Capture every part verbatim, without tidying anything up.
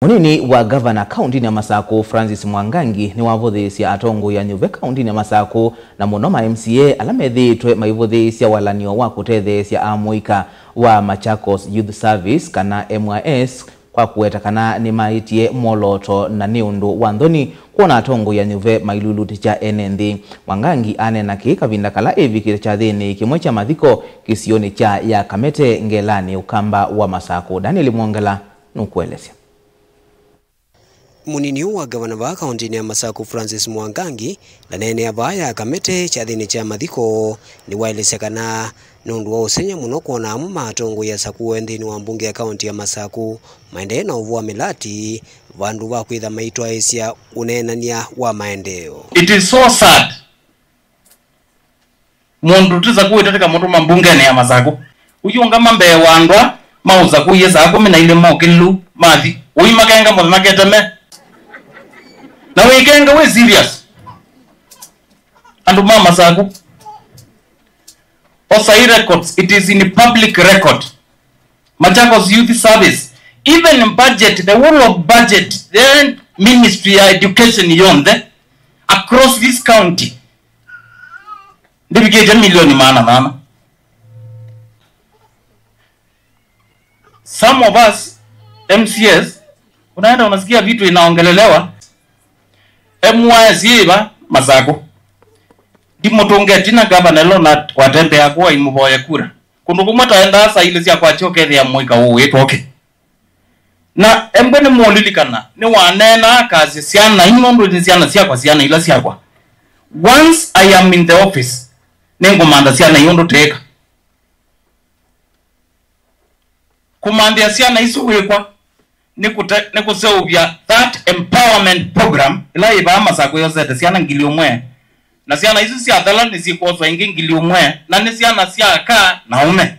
Mũnini wa ngavana kaũntĩnĩ ya Masakũ, Francis Mwangangi, nĩwavũthĩĩsya atongoi a nyuve kaũntĩnĩ ya Masakũ, na mũno ma M C A ala methĩĩtwe maivũthĩĩsya walany'o wa kũtetheesya amũika wa Machakos Youth Service, kana M Y S, kwa kũweta kana nĩmaĩtye mwolooto na nĩ ũndũ wa nthoni kwona atongoi a nyuve mailulutĩkya ene nthĩ. Mwangangi aneena kĩĩ kavinda kala ĩvikĩte kyathĩnĩ kĩmwe kya mathiko kĩsionĩ kya Yakamete, Ngelanĩ, Ũkamba wa Masakũ. Daniel Mwongela nũkũelesya. Mũnini ũũ wa ngavana vaa kaũntĩnĩ ya Masakũ, Francis Mwangangi, ndaneenea vaa Yakamete kyathĩnĩ kya mathiko, nĩwaelesya kana nĩ ũndũ wa ũsengy'a mũno kwona amwe ma atongoi asakũe nthĩnĩ wa mbunge ya kaũntĩ ya Masakũ maendee na ũvũ wa mĩlati vandũ va kwĩtha maitwaĩĩsya ũneenany'a wa maendeeo. It is so sad. Mũndũ tũsakũĩte tũkamũtũma mbungenĩ ya Masakũ. Ũyũngama mbee wa andũ aa maũsakũie saa kũmi na ilĩ mokĩlĩlu mathi. Ũimakenga mũthenya keteme. Na wĩkenga wĩ serious. Andũ ma Masakũ. Osai records, it is in public record. Machakos Youth Service, even budget, the whole of budget, the ministry ya education yonthe, across this county, ndĩvikĩte milioni maana nana. Some of us M C As, unaenda unasikia vitu inaongelelewa. M Y S iva Masakũ. Ndimũtũnge tina gavana ĩla na watembea kuwa imũvoye kura. Kũndũ kũmwe taendaa saa ilĩ sya kwakya ũkethĩa mũika ũũĩtwa ũke. Na embwe nĩmũũlilikana, nĩwaneenaa akasya syana ii nũndũ nĩ syana syakwa, syana ila syakwa. Once I am in the office, nĩngũmantha syana ii ũndũ tĩĩka. Kũmanthĩa syana isu wĩkwa nĩ kũte-, nĩ kũseũvya that empowerment program ĩla yĩ vaa Masakũ yosete syana ngili ũmwe, na syana isu syathela nĩsyĩkwoswa ĩngĩ ngili ũmwe, na nĩ syana sya aka na aũme.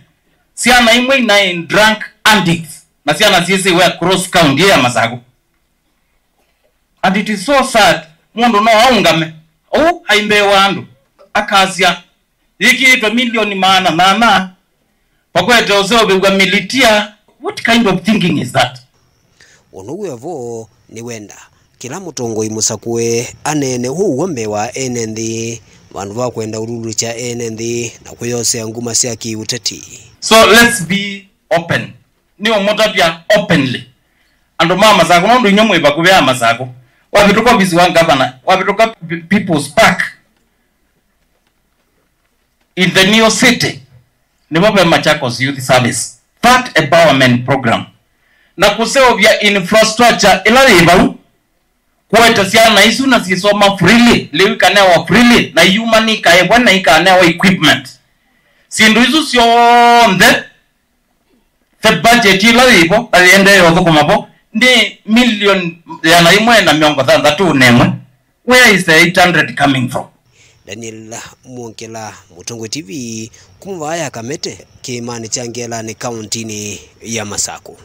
Syana imwe inaĩ drunk addicts, na syana syĩsĩwe across county ya Masakũ. And it is so sad, mũndũ no aũngame ũu aimbee wa andũ, akasya, yĩkĩĩtwe milioni maana nana, vakwete ũseũvĩw'a militia. What kind of thinking is that? Ũndũ wĩ vo nĩ wenda kĩla mũtongoi mũsakũe aneene ũw'o mbee wa ene nthĩ, vandũ va kwenda ũlulũkya ene nthĩ na kwĩyosea nguma sya kĩ-ũteti. So let's be open. Nĩũmũtavya openly. Andũ ma Masakũ, nũndũ inyuĩ mwĩ vakuvĩ a Masakũ. Wavĩtũka ovisi wa ngavana, wavĩtũka P-, People's Park in the new city, nĩvo ve Machakos Youth Service, that empowerment program, na kũseũvya infrastructure ĩla yĩ vau, kũete syana isu na syĩsoma freely, lĩu ikanewa freely, na iuma nikaĩvwa na ikanewa equipment. Syĩndũ isu syonthe, the budget ĩla yĩvo na yĩendee ũthũkũma vo nĩ milioni ĩana yĩmwe na mĩongo thanthatũ na ĩmwe. Where is the eight hundred coming from? Daniel Mwongela, Mũtongoi T V, kuma vaa Yakamete, kĩĩmanĩ kya Ngelanĩ, kaũntĩnĩ ya Masakũ.